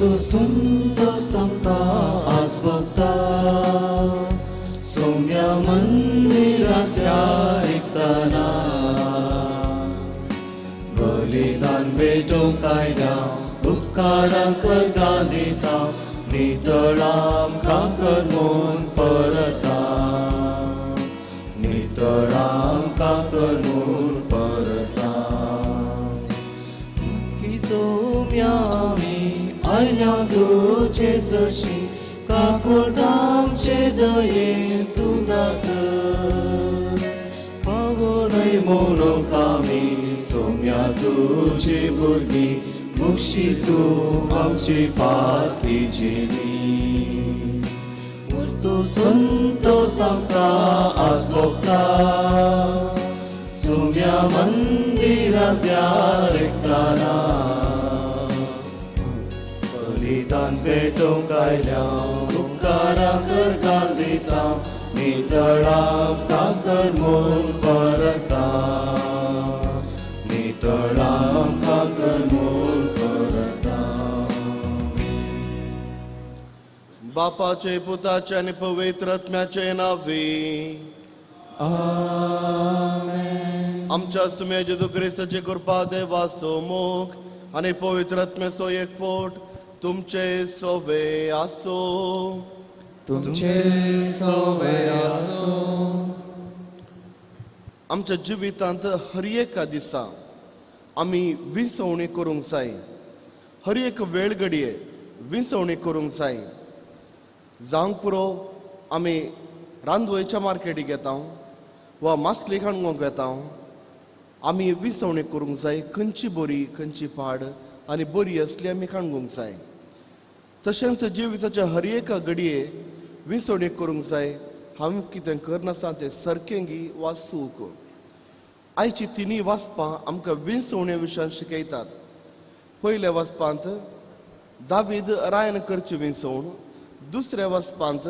तूं संतोस आमकां आसभोगता सोम्या मंदिरांतल्या रिगतना बलिदान भेटोवंक आयल्या उपकारां करगां दिता नितळ आमकां कर म्हूण परता नितळ आमकां कर म्हूण परता की सोम्या आमी आयल्या तुजे सरशी काकूट आमचे दयेन तूं दाखय पावोनय म्हणूंक आमी सोम्या तुजी भुरगीं मुक्षी तूं आमची पाती जिणी तूं संतोस आमकां आसभोगता सोम्या मंदिरांतल्या रिगतना बलिदान भेटोवंक आयल्या उपकारां करगां दिता नितळ आमकां कर म्हूण परता नितळ आमकां कर म्हूण परता. बापाचे पुताचे आनी पवित्र आत्म्याचे नांवी. आमच्या सुम्या जेजू क्रिस्ताची कृपा देवाचो मोग आनी पवित्र आत्म्याचो एकवट तुमचे सोवे आसूं. तुमचे सोवे आसूं. आमच्या जिवितांत हर एका दिसा आमी विसवणी करूंक जाय, हर एक वेळ घडये विसवणी करूंक जाय. जावंक पुरो आमी रांदवयच्या मार्केटीक येता वा मासली खाणगोंक येता, आमी विसवणी करूंक जाय खंयची बरी खंयची पाड आनी बरी आसली आमी खाणगोंक जाय. तशेंच जिविताच्या हर एका घडये विसवणी करूंक जाय हांव कितें करनासता तें सारकें गी वा चूक. आयची तिनूय वाचपां आमकां विसवणे विशयान शिकयतात. पयल्या वाचपांत दावीद रायन करची विसवण, दुसऱ्या वाचपांत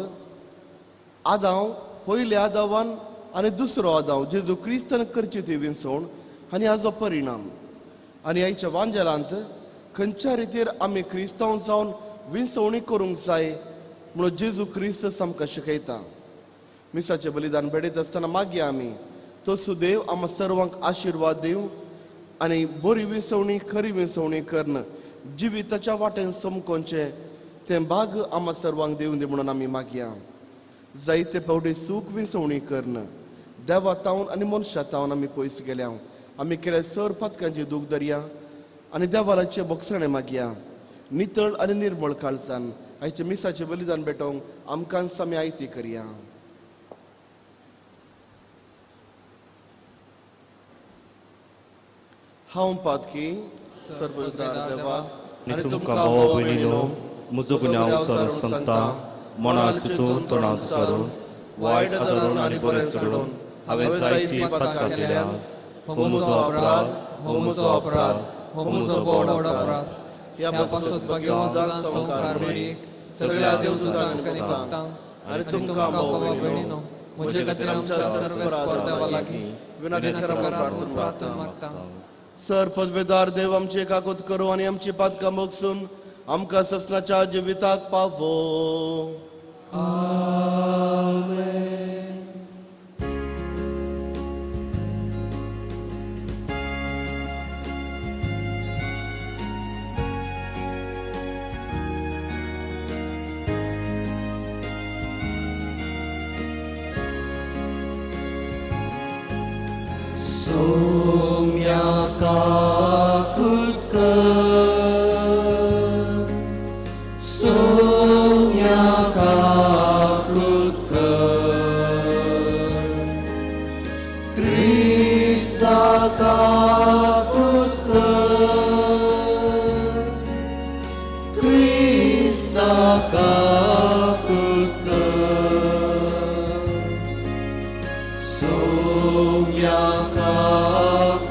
आदांव पयल्या आदावान आनी दुसरो आदांव जेजू क्रिस्तान करची ती विसवण आनी हाजो परिणाम. आनी आयच्या वांजेलांत खंयच्या रितीर आमी क्रिस्तांव जावन विसवणी करूंक जाय म्हणून जेजू क्रिस्त आमकां शिकयता. मिसाचें बलिदान भेटयत आसतना मागीर आमी तो सुदेव आमकां सर्वांक आशिर्वाद दिवं आनी बरी विसवणी खरी विसवणी करून जिविताच्या वाटेन समकोनचें तें भाग आमकां सर्वांक दिवं दी म्हणून आमी मागया. जायते फावटी सूख विसवणी करून देवा तावन आनी मनशा तावन आमी पयस गेल्या. आमी केल्या सर पातकांची दूख दरया आनी देवाचे बोगसणें मागया. नितळ आनी निर्मळ काळजान आयचे मिसाचें बलिदान भेटोवंक आमकांच आमी आयती करया. हांव पातकी सर्वदार देवाक आनी तुमकां भाव भयणीनो म्हजो गुन्यांव सारून सांगता, मनांत चिंतून तोंडांत सारून वायट धरून आनी बरें सोडून हांवें जायतीं पातकां केल्यांत. हो म्हजो अपराध, हो म्हजो अपराध, हो म्हजो व्हड अपराध. ह्या पासत भाग्यवंतांक संवकार मरेक सगळ्या देवदूतांक आनी भक्तांक आनी तुमकां भाव भयणीनो म्हजे खातीर आमच्या सर्वेस्पर देवा लागीं विनंती करा म्हूण प्रार्थना मागता. सर पदवेदार देव आमची काकूत करूं आनी आमची पातकां मोगसून आमकां ससनाच्या जिविताक पावो. आमेन. सोम्या काकूट कर, सोम्या काकूट कर, क्रिस्ता काकूट कर, क्रिस्ता काकूट कर, सोम्या काकूट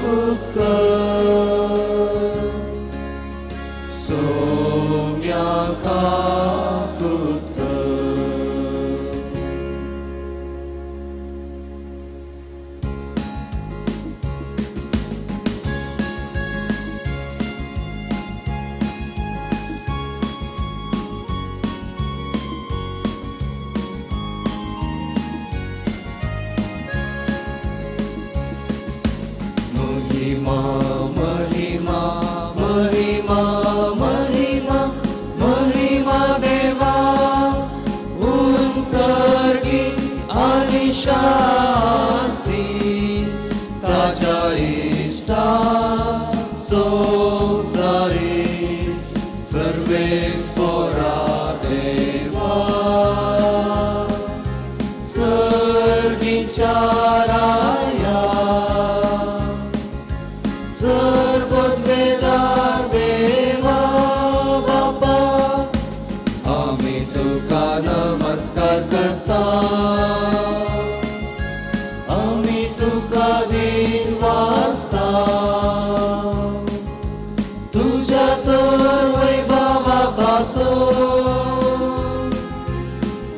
शांती ताज्या इश्टा संवसारी सर्वेस्पोरा देवा सर्गीच्या राया सर्वोत्मेदा देवा बापा आमी तुका नमस्कार करता आमी तुका दिन वाचता तुझ्या तर वैभवा पासून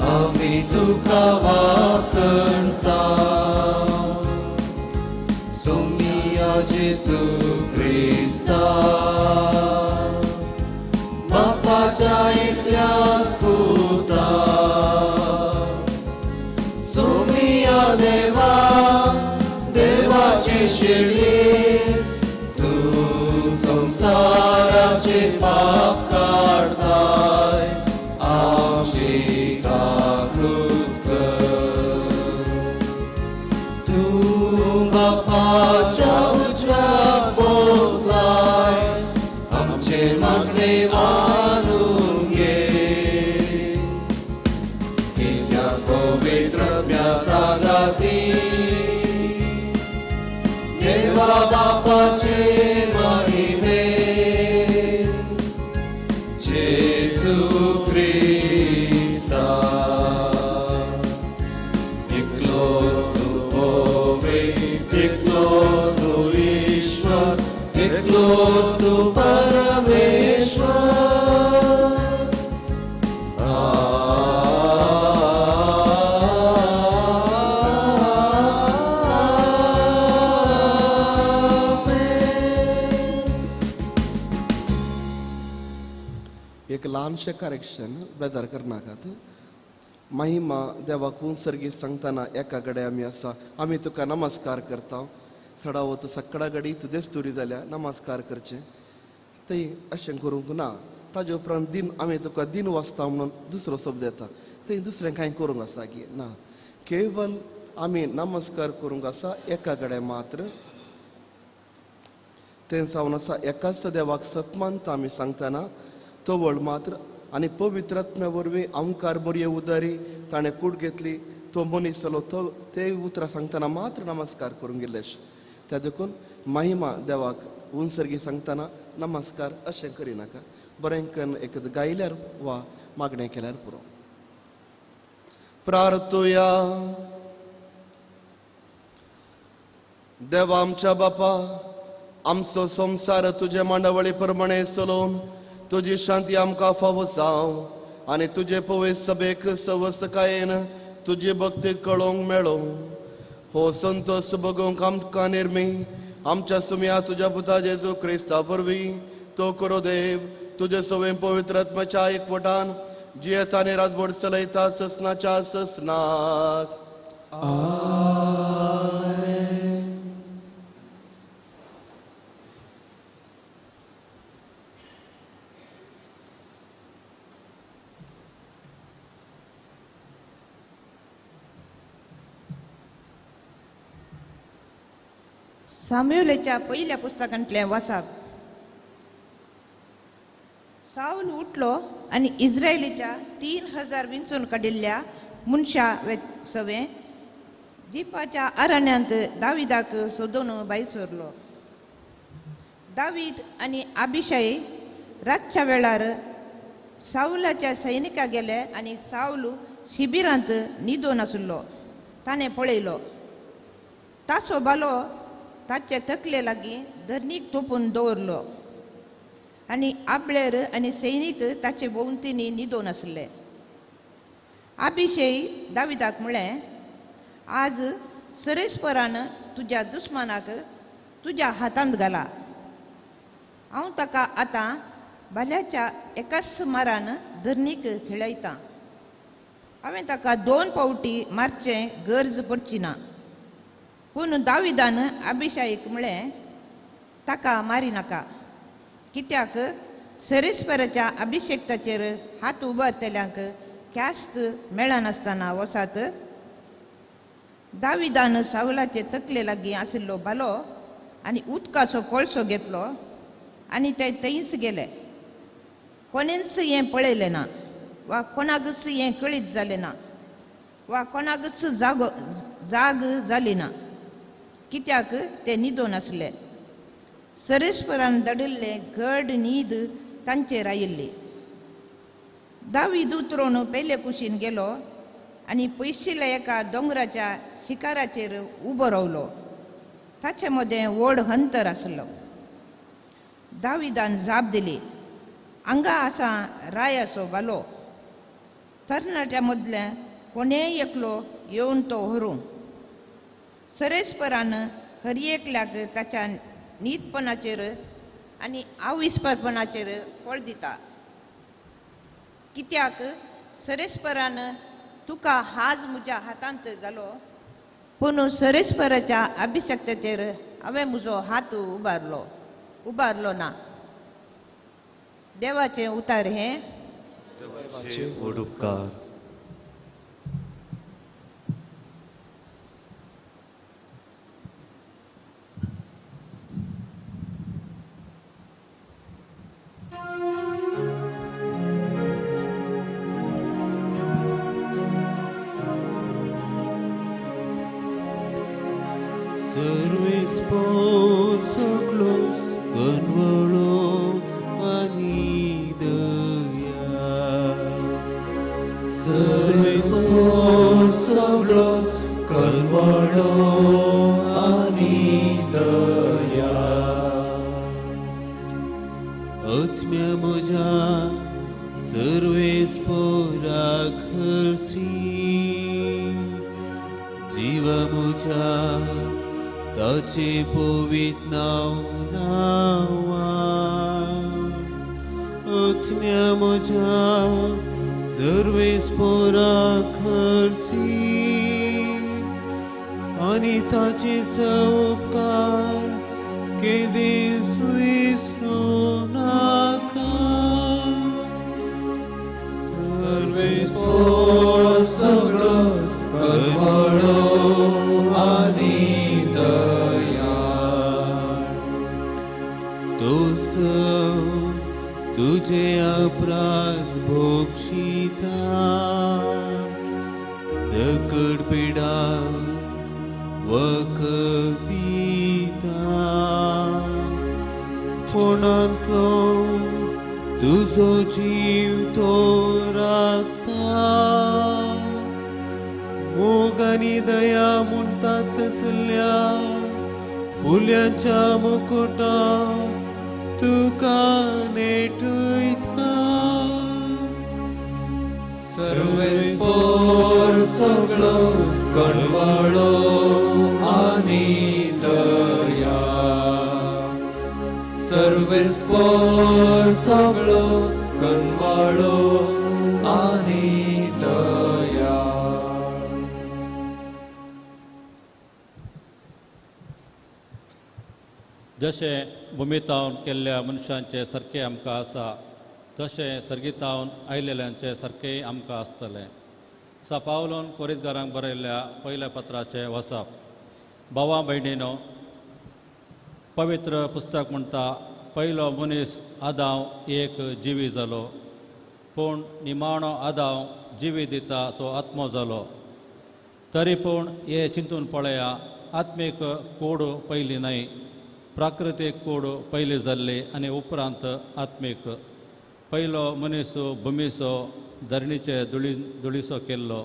आमी तुका वाकणता सोमिया जेसू क्रिस्ता बापाच्या एकल्याच पुता सोमिया देवा देवाची शिळी तूं संवसाराचे पाप काडताय आमची काकूत कर तूं बापाच्या उजव्याक बसलाय आमचे मागणे मानून घे कित्याक पवित्र आत्म्या सांगाती देवा बापाचे महिमे जेसू क्रिस्ता एकलोच तूं पवित्र एकलोच तूं ईश्वर एकलोच तूं परमेश्वर. एक ल्हानशें करेक्शन बेजार करनाकात. महिमा देवाक उंसर्गी सांगतना एका कडेन आमी आसा, आमी तुका नमस्कार करता. सडावत सकडा घडी तुजेच तुरी जाल्या नमस्कार करचें थंय अशें करूंक ना. ताजे उपरांत दिन आमी तुका दिन वाचता म्हणून दुसरो शब्द येता, थंय दुसरें कांय करूंक आसा की ना. केवल आमी नमस्कार करूंक आसा एका कडेन मात्र. तें जावन आसा एकाच देवाक सतमानता आमी सांगतना तवळ मात्र आनी पवित्र आत्म्या वरवीं आमकार बरी उदारी ताणें कूट घेतली तो मनीस जालो तो ते उतरां सांगतना मात्र नमस्कार करूंक गेल्ले. त्या देखून महिमा देवाक उनसर्गी सांगतना नमस्कार अशें करिनाका. बरें कन्न एक गायल्यार वा मागणें केल्यार पुरो. प्रार्थुया. देवा आमच्या बापा, आमचो संवसार तुजे मांडावळी प्रमाणे चलोवन तुजी शांती आमकां फावो जावं आनी तुजे पवित्र सभेक सवस्तकायेन तुजी भक्ती कळोवंक मेळों. हो संतोष भोगोवंक आमकां निर्मी आमच्या सुमया तुज्या पुता जेजू क्रिस्ता वरवीं तो करो देव तुजे सवें पवित्र आत्म्याच्या एकवटान जियेता आनी राजवट चलयता ससनाच्या ससनाक. साम्युएलाच्या पहिल्या पुस्तकांतलें वासाप. सावल उठलो आनी इस्रायलीच्या 3000 विंचून काडिल्ल्या मनशा सवें जिपाच्या अरण्यांत दाविदाक सोदून भायर सरलो. दावीद आनी अभिषाय रातच्या वेळार सावलाच्या सैनिका गेले आनी सावल शिबिरांत न्हिदून आशिल्लो. ताणें पळयलो तासो बालो ताचे तकले लागीं धरणीक तोपून दवरलो आनी आबळेर आनी सैनीक ताचे भोंवतणी न्हिदून आसले. अभिषेय दाविदाक म्हळें, आज सरेस्परान तुज्या दुस्मानाक तुज्या हातांत घाला. हांव ताका आतां भाल्याच्या एकाच मारान धरणीक खेळयतां. हांवें ताका 2 फावटी मारचें गरज पडची ना. पूण दाविदान अभिषायक म्हळें, ताका मारिनाका, कित्याक सरेस्पराच्या अभिषेक्ताचेर हात उबारतल्यांक ख्यास्त मेळनासतना वसात. दाविदान सावलाचे तकले लागीं आशिल्लो भालो आनी उदकाचो कोळसो घेतलो आनी ते थंयच गेले. कोणेंच हें पळयलें ना वा कोणाकच हें कळीत जालें ना वा कोणाकच जाग जाली ना, कित्याक ते न्हिदोन आसले. सरेश्वरान धाडिल्ले घड न्हीद तांचेर आयिल्ली. दावीद उतरून पेले कुशीन गेलो आनी पयशिल्ल्या एका दोंगराच्या शिकाराचेर उबो रावलो. ताचे मदें व्हड अंतर आसलो. दाविदान जाप दिली, हांगा आसा रायाचो भालो, तरणाट्या मदल्या कोणेय एकलो येवन तो व्हरूं. सरेस्परान हर एकल्याक ताच्या नीतपणाचेर आनी आविस्परपणाचेर फळ दिता, कित्याक सरेस्परान तुका हाज म्हज्या हातांत घालो, पूण सरेस्पराच्या अभिशक्ताचेर हांवें म्हजो हात उबारलो ना. देवाचें उतार हें. देवाचे व्हड उपकार. Service po soglos kanwalo ani daya. Service po soglos kanwalo ani daya. Atmya moja service po rakharsi. Jiva moja ताचे पवित नांव नांवा. आत्म्या म्हज्या सर्वेस्पोरा खर्सी आनी ताचे उपकार केदीस विसरूं नाका. सर्वेस्पोर सगळो करवळो आनी दया. तोस तुझे अपराध भोगशिता, सकट पिडा वखदीता. फोणांतलो तुजो जीव तो राखता. मोग आनी दया म्हणटा तसल्या फुल्यांच्या मुकुटा तुका नेटयता. सर्वेस्पोर सगळो कणवाळो आनी दया. सर्वेस्पोर सगळो कणवाळो आनी दया. जशें भुमितावन केल्ल्या मनशांचे सारकें आमकां आसा, तशें सर्गीतावन आयलेल्यांचे सारकेंय आमकां आसतलें. सापावलोन कोरितगारांक बरयल्ल्या पयल्या पत्राचें वसप. भावा भयणीनो, पवित्र पुस्तक म्हणटा, पयलो मनीस आदांव एक जिवी जालो, पूण निमाणो आदांव जिवी दिता तो आत्मो जालो. तरी पूण हें चिंतून पळया, आत्मीक कोड पयलीं न्हय, प्राकृतीक कूड पयली जाल्ली आनी उपरांत आत्मीक. पयलो मनीस भुमीचो धरणीचे धुळीचो केल्लो,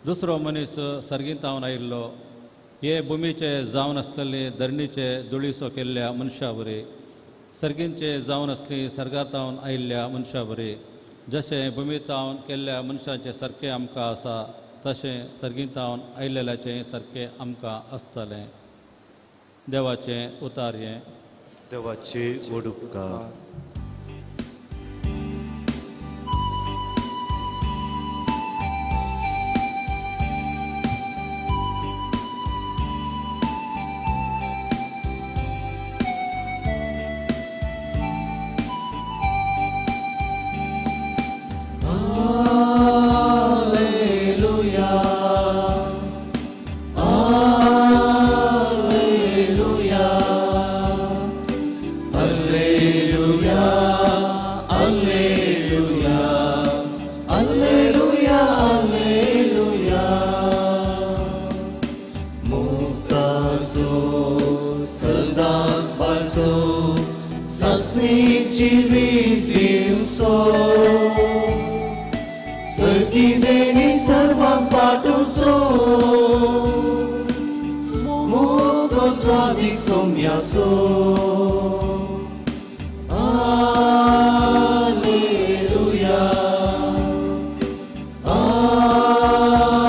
दुसरो मनीस सर्गींतावन आयिल्लो. हे भुमीचे जावन आसलेली धरणीचे धुळीचो केल्ल्या मनशा वरी, सर्गींचे जावन आसली सर्गातावन आयिल्ल्या मनशा वरी. जशें भुमीतावन केल्ल्या मनशाचें सारकें आमकां आसा, तशें सर्गींतावन आयिल्ल्याचें सारकें आमकां आसतलें. देवाचें उतार हें. देवाचे व्हड उपकार. Alleluia. जिवीत दिवचो सर्गी देणी सर्वांक पाटवचो मोगो स्वामी सोम्यासो. Alleluia,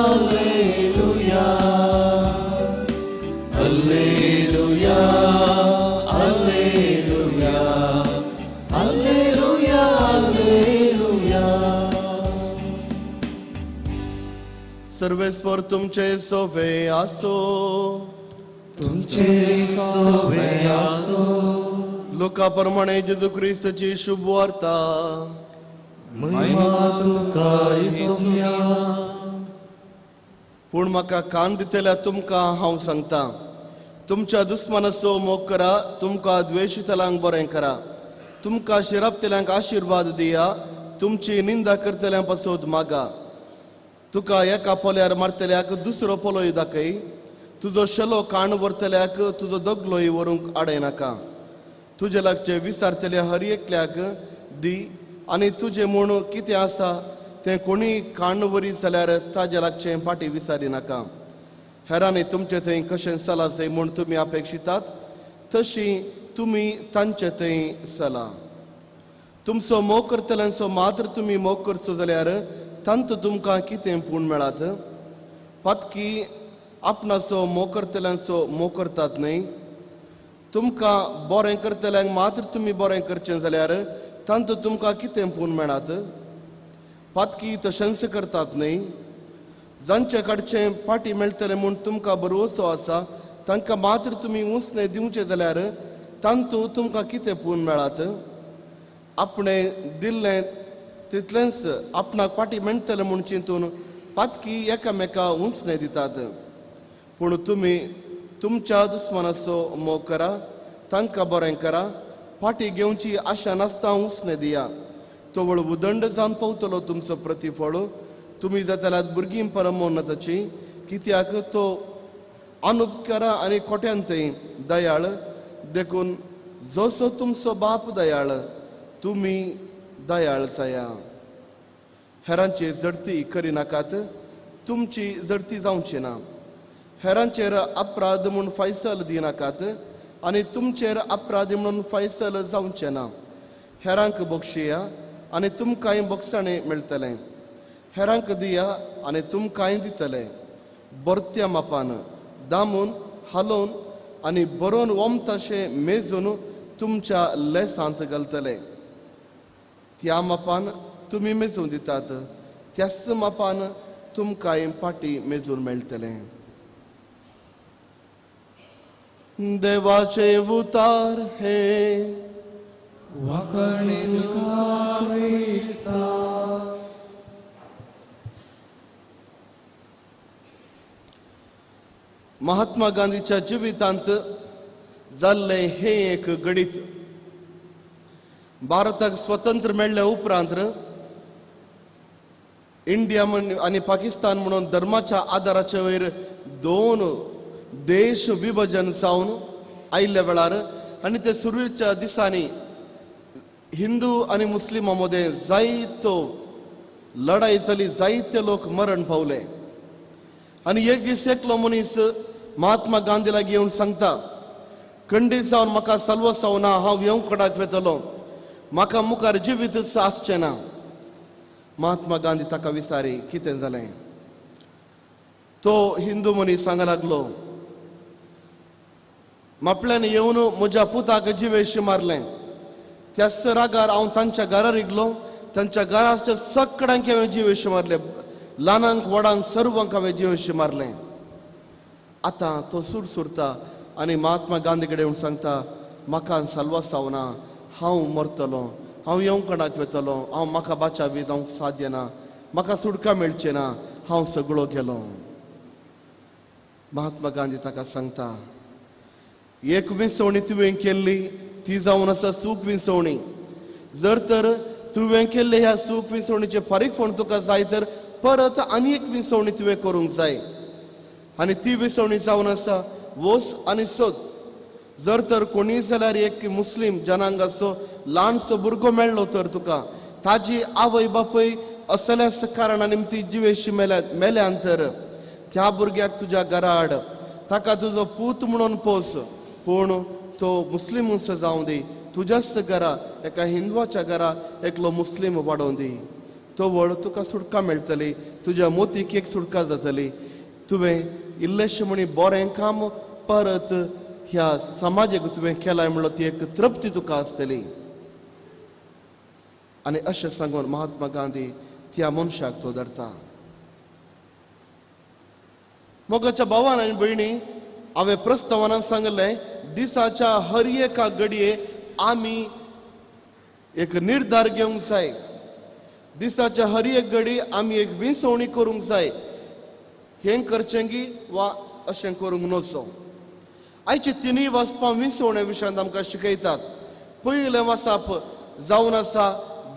Alleluia, Alleluia, Alleluia, Alleluia, Alleluia. सर्वेस्पर तुमचे सोवे आसो. तुमचे सोवे आसो. लोका प्रमाणे जेजू क्रिस्ताची शुभ वार्ता. महिमा तुका सोम्या. पूण म्हाका कान दितल्या तुमकां हांव सांगता, तुमच्या दुस्मानाचो मोग करा, तुमकां द्वेशितल्यांक बरें करा, तुमकां शिरापतल्यांक आशिर्वाद दिया, तुमची निंदा करतल्यां पासत मागा. तुका एका पोल्यार मारतल्याक दुसरो पोलोय दाखय, तुजो शेलो काण व्हरतल्याक तुजो दगलोय व्हरूंक आडयनाका. तुजे लागचे विसारतल्या हर एकल्याक दी आनी तुजें म्हूण कितें आसा तें कोणीय काण व्हरी जाल्यार ताजे लागचें फाटीं विसारी नाका. हेरांनी तुमचे थंय कशें चला जाय म्हूण तुमी अपेक्षितात तशी तुमी तांचे थंय चला. तुमचो मोग करतल्यांचो मात्र तुमी मोग करचो जाल्यार तांतू तुमकां कितें पूण मेळात? पातकी आपणाचो मोग करतल्यांचो मोग करतात न्हय? तुमकां बरें करतल्यांक मात्र तुमी बरें करचें जाल्यार तांतू तुमकां कितें पूण मेळात? पातकी तशेंच करतात न्हय? जांचे कडचें फाटीं मेळटलें म्हूण तुमकां भरवसो आसा तांकां मात्र तुमी उंचणे दिवचें जाल्यार तांतू तुमकां कितें पूण मेळात? आपणें दिल्लें तितलेंच आपणाक फाटीं मेळटलें म्हूण चिंतून पातकी एकामेका उंचणे दितात. पूण तुमी तुमच्या दुस्मानाचो मोग करा, तांकां बरें करा, फाटीं घेवची आशा नासता उंचणे दिया. तवळ उदंड जावन पावतलो तुमचो प्रतिफळ. तुमी जातल्यात भुरगीं परमोन्नताची, कित्याक तो अनुपकारा आनी खोट्यान थंय दयाळ. देखून जसो तुमचो बाप दयाळ तुमी दयाळ जाया. हेरांची जडती करिनाकात, तुमची जडती जावची ना. हेरांचेर अपराध म्हूण फैसल दिनाकात आनी तुमचेर अपराधी म्हणून फैसल जावचें ना. हेरांक बक्षिया आनी तुमकांय बक्षाणें मेळटलें. हेरांक दिया आनी तुमकांय दितले. बरत्या मापान दामून हालोवन आनी बरोवन ओमताशें मेजून तुमच्या लेसांत घालतले. त्या मापान तुमी मेजून दितात त्याच मापान तुमकांय फाटीं मेजून मेळटलें. देवाचे उतार हे वाकणे तुका क्रिस्ता. महात्मा गांधीच्या जिवितांत जाल्लें हें एक घडीत. भारताक स्वतंत्र मेळ्ळे उपरांत इंडिया आनी पाकिस्तान म्हणून धर्माच्या आदाराच्या वयर दोन देश विभजन जावन आयिल्ल्या वेळार आनी ते सुरवेच्या दिसांनी हिंदू आनी मुस्लिमां मदें जायतो लढाई जाली, जायते लोक मरण पावले. आनी एक दीस एकलो मनीस महात्मा गांधी लागीं येवन सांगता, खंडीत जावन म्हाका सलवसाव ना, हांव येवकडाक वेतलो, म्हाका मुखार जिवीतच आसचें ना. महात्मा गांधी ताका विचारी कितें जालें? तो हिंदू मनीस सांगा लागलो, मापल्यान येवन म्हज्या पुताक जिवेशी मारलें, त्याच रागार हांव तांच्या घरा रिगलो, तांच्या घराच्या सगळ्यांक हांवें जिवेशी मारलें, ल्हानांक व्हडांक सर्वांक हांवें जिवेशी मारलें. आतां तो सुरसुरता आनी महात्मा गांधी कडेन येवन सांगता, म्हाका साल्वासाव ना, हांव मरतलो, हांव येवकणाक वेतलो, हांव म्हाका बाचावी जावंक साध्य ना, म्हाका सुटका मेळचें ना, हांव सगळो गेलो. महात्मा गांधी ताका सांगता, एक विसवणी तुवें केल्ली ती जावन आसा सूख विसवणी. जर तर तुवें केल्ले ह्या सूख विसवणीचें फारीकपण तुका जाय तर परत आनी एक विसवणी तुवें करूंक जाय. आनी ती विसवणी जावन आसा वस आनी सोद. जर तर कोणीय जाल्यार एक मुस्लीम जनांगाचो ल्हानसो भुरगो मेळ्ळो तर तुका ताजी आवय बापूय असल्याच कारणा निमती जिवेशी मेल्या मेल्यान तर त्या भुरग्याक तुज्या घरा हाड, ताका तुजो पूत म्हणून पोस, पूण तो मुस्लिम जावं दी, तुज्याच घरा एका हिंदवाच्या घरा एकलो मुस्लीम वाडोवं दी, तो व्हड तुका सुटका मेळटली, तुज्या मोतीक एक सुटका जातली. तुवें इल्लेशें म्हणी बरें काम परत ह्या समाजाक तुवें केलां म्हणलो ती एक तृप्ती तुका आसतली. आनी अशें सांगून महात्मा गांधी त्या मनशाक तो धरता. मोगाच्या भावान आनी भयणी, हांवें प्रस्तावनान सांगलें दिसाच्या हर एका घडये आमी एक निर्धार घेवंक जाय, दिसाच्या हर एक घडी आमी एक विसवणी करूंक जाय, हें करचें की वा अशें करूंक नसो. आयचे तिनूय वाचपां विसवणे विशयांत आमकां शिकयतात. पयलें वाचप जावन आसा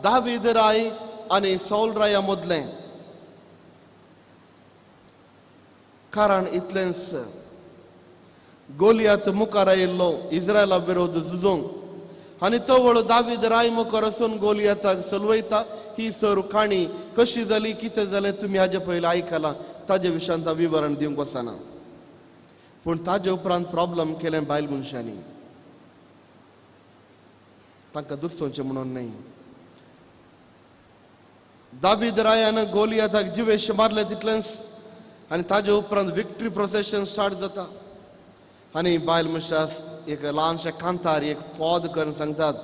दावीद राय आनी सौल राया मदलें. कारण इतलेंच, गोलियात मुखार आयिल्लो इस्रायला विरोध झुजूंक आनी तवळ दावीद राय मुखार वचून गोलियाताक सलवयता. ही सर काणी कशी जाली कितें जालें तुमी हाजे पयलीं आयकलां, ताजे विशयांत हांव विवरण दिवंक वचना. पूण ताजे उपरांत प्रॉब्लम केलें बायल मनशांनी, तांकां दुखसोवचें म्हणून न्हय. दावीद रायान गोलियाताक जिवेश मारले तितलेंच आनी ताजे उपरांत विक्ट्री प्रोसेशन स्टार्ट जाता. आनी बायल मनशां एक ल्हानशें कांतार एक पद करून सांगतात,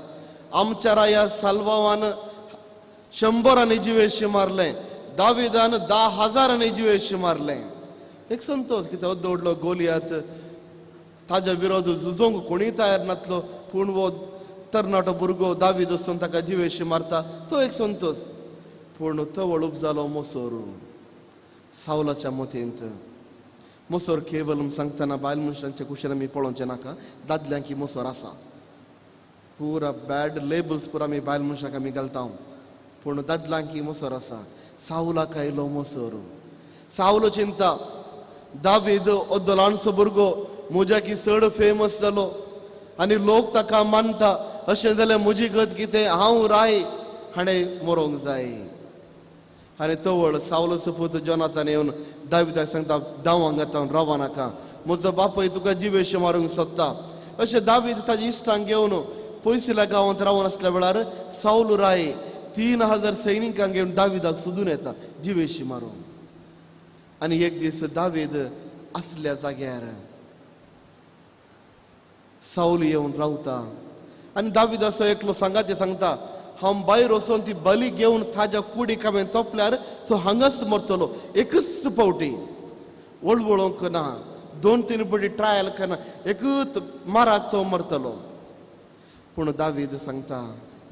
आमच्या राया साल्वावान 100 जिवेश मारलें, दाविदान 10,000 जिवेश मारलें. एक संतोष कितें दवरलो गोलियात ताज्या विरोध झुजोंक कोणीय तयार नातलो, पूण वो तरणाटो भुरगो दावीद वचून ताका जिवेश मारता, तो एक संतोष. पूण तवळ जालो मोसोर सावलाच्या मतींत. मोसोर केवल सांगतना बायल मनशांच्या कुशेन आमी पळोवचें नाका, दादल्यांक मोसोर आसा, पुरा बॅड लेबल्स पुरा आमी बायल मनशांक आमी घालता, पूण दादल्यांक मोसोर आसा. सावलाक आयलो मोसोर. सावलो चिंता दावीद अद्दो ल्हानसो भुरगो म्हज्याकी चड फेमस जालो आनी लोक ताका मानता, अशें जाल्यार म्हजी गत कितें, हांव राय हाणें मरोंक जाय. आनी तवळ सावलो सपूत जोनाथान येवन दाविदाक सांगता, धांव हांगा रावा नाका, म्हजो बापूय तुका जिवेश मारूंक सोदता. अशें दावीद ताज्या इश्टांक घेवन पयसुल्या गांवांत रावन आसल्या वेळार सावलो राय 3,000 सैनिकांक घेवन दाविदाक सोदून येता जिवेशी मारूंक. आनी एक दीस दावीद आसल्या जाग्यार सावल येवन रावता आनी दावीद असो एकलो सांगाते सांगता, हांव भायर वचून ती बली घेवन ताज्या कुडीक हांवें तोपल्यार तो हांगाच मरतलो. एकच फावटी वळवळोंक ना, 2-3 फावटी ट्रायल करना, एकूच माराक तो मरतलो. पूण दावीद सांगता,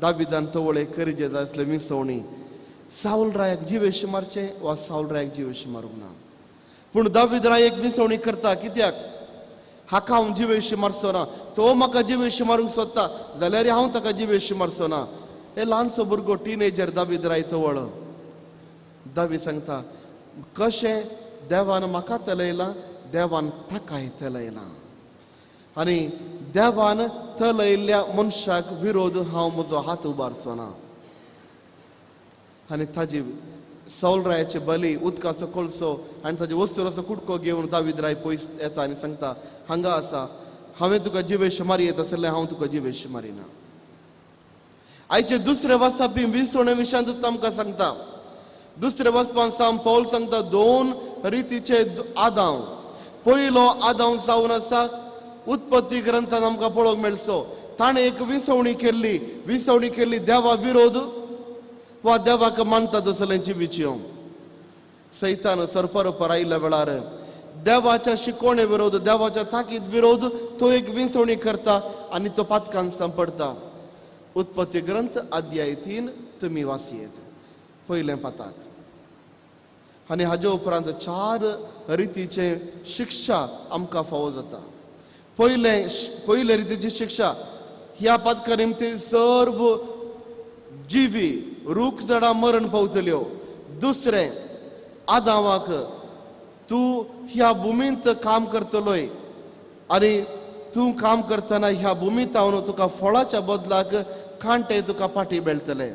दाविदान तवळ एक करीजे जाय आसलें विसवणी, सावल रायाक जिवेश मारचें वा सावल रायाक जिवेश मारूंक ना. पूण दावीद राय एक विसवणी करता, कित्याक हाका हांव जिवेश मारचो ना, तो म्हाका जिवेश मारूंक सोदता जाल्यार हांव ताका जिवेश मारचो ना. हे ल्हानसो भुरगो टिनेजर दावीद राय तवळ. दावीद सांगता, कशें देवान म्हाका तलयलां, देवान ताकाय तलयलां, आनी देवान तलयल्ल्या मनशाक विरोध हांव म्हजो हात उबारचो ना. आनी ताजी सौल रायाचे बली उदकाचो कोळसो आनी ताजे वस्तुराचो कुडको घेवन दावीद राय पयस येता आनी सांगता, हांगा आसा, हांवें तुका जिवेश मारी येत आसलें, हांव तुका जिवेश मारिना. आयचे दुसरे वाचपी विसवणे विशयांत आमकां सांगता. दुसरे वाचपान साम पौल सांगता 2 रितीचे आदांव. पयलो आदांव जावन आसा उत्पत्ती ग्रंथान आमकां पळोवंक मेळचो, ताणें एक विसवणी केल्ली, विसवणी केल्ली देवा विरोध वा देवाक मानता तसलें जिवीच्यो. सैतान सरपरोपर आयिल्ल्या वेळार देवाच्या शिकवणे विरोध, देवाच्या ताकीद विरोध तो एक विसवणी करता आनी तो पातकान सांपडटा. उत्पत्ती ग्रंथ अध्याय 3 तुमी वाचयेत पयलें पाताक. आनी हाजे उपरांत 4 रितीचे शिक्षा आमकां फावो जाता. पयले रितीची शिक्षा, ह्या पातका निमती सर्व जिवी रूख झाडां मरण पावतल्यो. दुसरें, आदावाक तूं ह्या भुमींत काम करतलोय आनी तूं काम करतना ह्या भुमी तावन तुका फळाच्या बदलाक कांटे तुका फाटी मेळटले.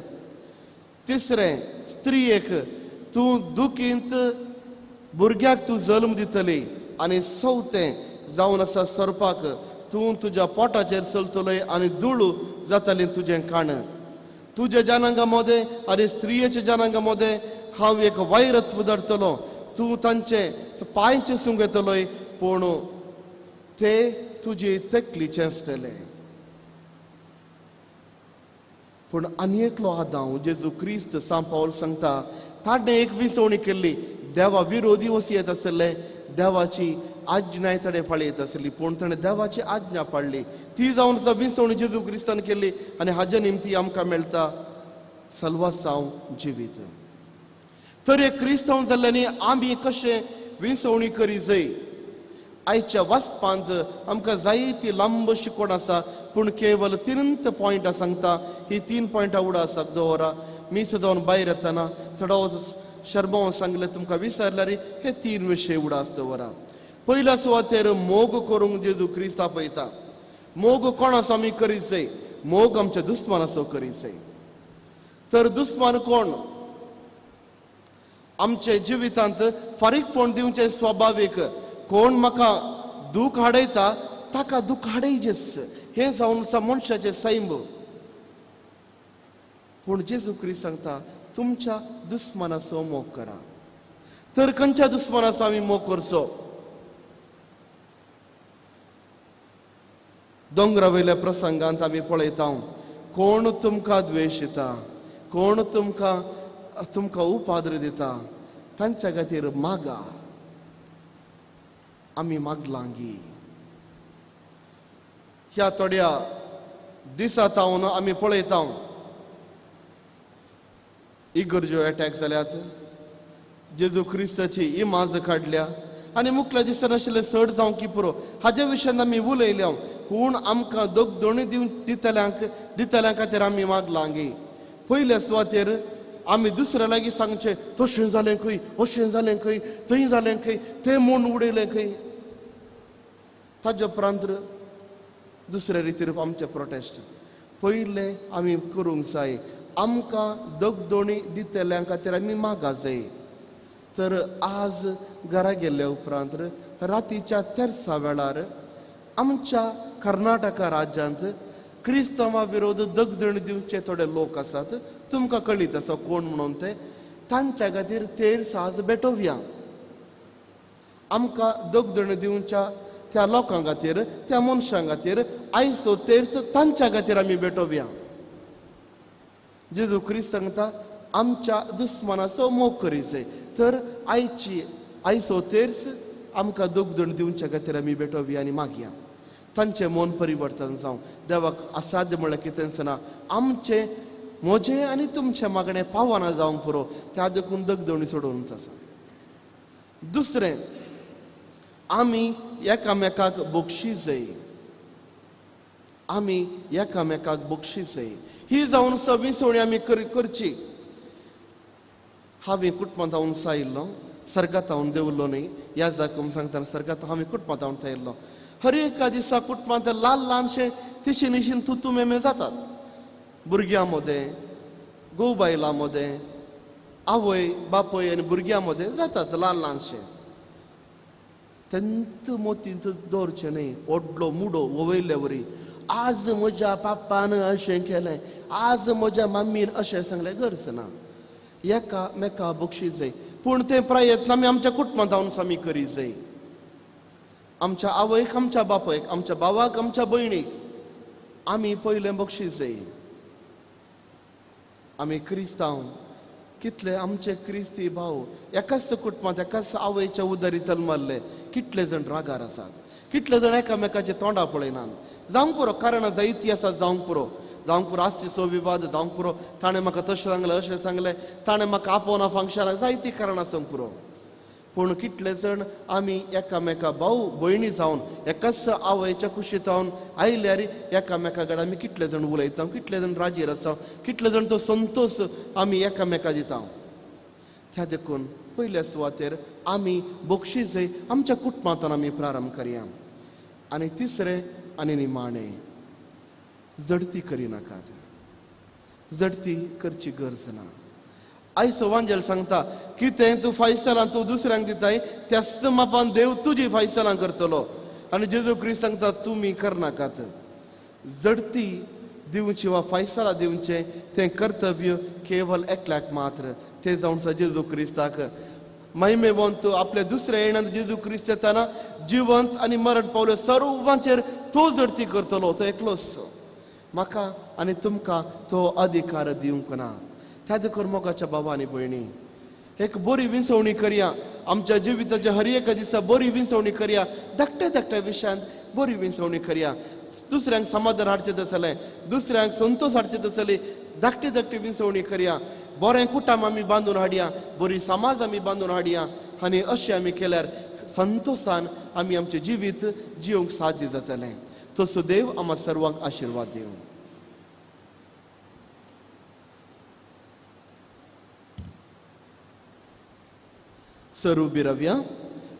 तिसरें, स्त्रियेक तूं दुखींत भुरग्याक तूं जल्म दितली. आनी चवथें जावन आसा सोरपाक तूं तुज्या पोटाचेर चलतलोय आनी धूळ जातली तुजें काण. तुज्या जनांगा मदें आनी स्त्रियेच्या जनांगा मदें हांव एक वैरत्व धरतलो, तूं तांचे पांयचे सुंगयतलोय पूण ते तुजे तकलीचे आसतले. पूण आनी एकलो आदांव जेजू क्रिस्त सांत पावल सांगता ताणें एक विसवणी केल्ली, देवा विरोधी वसयत आसले, देवाची आज्ञा ताणें पाळयत आसली, पूण ताणें देवाची आज्ञा पाळ्ळी. ती जावन आसा विसवणी जेजू क्रिस्तान केल्ली आनी हाजे निमती आमकां मेळटा सल्वासांव जिवीत. तर हे क्रिस्तांव जाल्ल्यांनी आमी कशें विसवणी करी जाय? आयच्या वाचपांत आमकां जायती लांब शिकवण आसा, पूण केवल तीन पॉयंटां सांगता. ही 3 पॉयंटां उडा आसा दवरा. मीस जावन भायर येतना थोडो शर्माव सांगलें तुमकां विसरल्यार हे 3 विशय उडा आस दवरा. पयल्या सुवातेर मोग करूंक जेजू क्रिस्त आपयता. मोग कोणाचो आमी करीत जाय? मोग आमच्या दुस्मानाचो करीत जाय. तर दुस्मान कोण? आमच्या जिवितांत फारीकफोण दिवचें स्वभावीक. कोण म्हाका दूख हाडयता ताका दूख हाडयचेच, हें जावन आसा मनशाचें सैम. पूण जेजू क्रिस्त सांगता तुमच्या दुस्मानाचो मोग करा. तर खंयच्या दुस्मानाचो आमी मोग करचो? दोंगरा वयल्या प्रसंगांत आमी पळयता कोण तुमकां द्वेश दिता, कोण तुमकां तुमकां उपाद्र दिता, तांच्या खातीर मागा. आमी मागलांगी. ह्या थोड्या दिसा तावन आमी पळयता इगर्ज्यो एटॅक जाल्यात, जेजू क्रिस्ताची इमाज काडल्या आनी मुखल्या दिसा नाशिल्ले चड जावं की पुरो हाज्या विशयान आमी उलयल्या. पूण आमकां दोग दोणी दिवन दितल्यांक दितल्यां खातीर आमी मागलांगी. पयल्या सुवातेर आमी दुसऱ्या लागीं सांगचें तशें जालें खंय, अशें जालें खंय, थंय जालें खंय, तें म्हूण उडयलें खंय. ताज्या उपरांत दुसऱ्या रितीर आमचें प्रोटेस्ट. पयलें आमी करूंक जाय, आमकां दगदोणी दितल्यां खातीर आमी मागा जाय. तर आज घरा गेल्ल्या उपरांत रातीच्या तेरसा वेळार आमच्या कर्नाटका राज्यांत क्रिस्तांवा विरोध दगदणी दिवचे थोडे लोक आसात, तुमकां कळीत आसा कोण म्हणून ते, तांच्या खातीर तेर्स आज भेटोवया. आमकां दगदणी दिवच्या त्या लोकां खातीर, त्या मनशां खातीर आयचो तेर्स तांच्या खातीर आमी भेटोवया. जेजू क्रिस्त सांगता आमच्या दुस्मानाचो मोग करी जाय. तर आयची आयचो तेर्स आमकां दगदण दिवच्या खातीर आमी भेटोवया आनी मागया तांचें मन परिवर्तन जावं. देवाक असाध्य म्हणल्यार कितेंच ना. आमचें म्हजें आनी तुमचें मागणें पावना जावंक पुरो, त्या देखून दगदणी सोडोवनच आसा. दुसरें, आमी एकामेकाक बक्षी जाय. आमी एकामेकाक बक्षी जाय. ही जावन सविसवणी आमी करची. हांवें कुटुंबांत हांव सायिल्लो, सर्गात हांव देंवलो न्हय. ह्या जाकून सांगतना सर्गात हांवें कुटुंबांत हांव सायिल्लो. हर एका दिसा कुटुंबांत ल्हान ल्हानशे तिशी निशीन तुतू मेमे जातात. भुरग्यां मदें, घोव बायलां मदें, आवय बापूय आनी भुरग्यां मदें जातात ल्हान ल्हानशे. तेंत मोतींत दवरचें न्हय. व्हडलो मुडो वयले वरी आज म्हज्या पापान अशें केलें, आज म्हज्या मम्मीन अशें सांगलें, गरज ना. एकामेका बक्षी जाय. पूण ते प्रयत्न आमी आमच्या कुटुंबांत जावन आमी करी जाय. आमच्या आवयक, आमच्या बापायक, आमच्या भावाक, आमच्या भयणीक आमी पयलें बक्षी जाय. आमी क्रिस्तांव कितले आमचे क्रिस्ती भाव एकाच कुटुंबांत एकाच आवयच्या उदरी जल्मल्ले कितले जाण रागार आसात, कितले जाण एकामेकाचे तोंडा पळयनात. जावंक पुरो, कारणां जायतीं आसात. जावंक पुरो, जावंक पुरो आसचो विवाद, जावंक पुरो ताणें म्हाका तशें सांगलें, अशें सांगलें, ताणें म्हाका आपोवना फंक्शनाक, जायतीं कारणां आसूंक पुरो. पूण कितले जाण आमी एकामेका भाव भयणी जावन एकाच आवयच्या कुशीत जावन आयल्यार एकामेका कडेन आमी कितले जाण उलयता, कितले जाण राजीर आसा, कितले जाण तो संतोश आमी एकामेका दिता. त्या देखून पयल्या सुवातेर आमी बक्षीस आमच्या कुटुंबांतल्यान आमी प्रारंभ करया. आनी तिसरें, आनी निमाणें जडती करिनाकात. जडती करची गरज ना. आयज वांजेल सांगता कितें तूं फायसलां तूं दुसऱ्यांक दिताय त्याच मापान देव तुजी फायसलां करतलो. आनी जेजू क्रिस्त सांगता तुमी करनाकात. जडती दिवची वा फायसलां दिवचें तें कर्तव्य केवल एकल्याक मात्र, तें जावन जेजू क्रिस्ताक. महिमेवंत आपल्या दुसऱ्या येण्यान जेजू क्रिस्त येताना जिवंत आनी मरण पावले सर्वांचेर तो जडती करतलो, तो एकलोच. म्हाका आनी तुमकां तो अधिकार दिवंक ना. त्या देखून मोगाच्या बाबा आनी भयणी, एक बरी विंचवणी करया. आमच्या जिविताच्या हर एका दिसा बरी विंचवणी करया. धाकट्या धाकट्या विशयांत बरी विंचवणी करया. दुसऱ्यांक समाधान हाडचें तसलें, दुसऱ्यांक संतोश हाडचें तसली धाकटी धाकटी विंचवणी करया. बरें कुटुंब आमी बांदून हाडया, बरी समाज आमी बांदून हाडया. आनी अशें आमी केल्यार संतोशान आमी आमचें जिवीत जिवंक साध्य जातलें. तसो देव आमकां सर्वांक आशिर्वाद दिवं. सर उबी रावया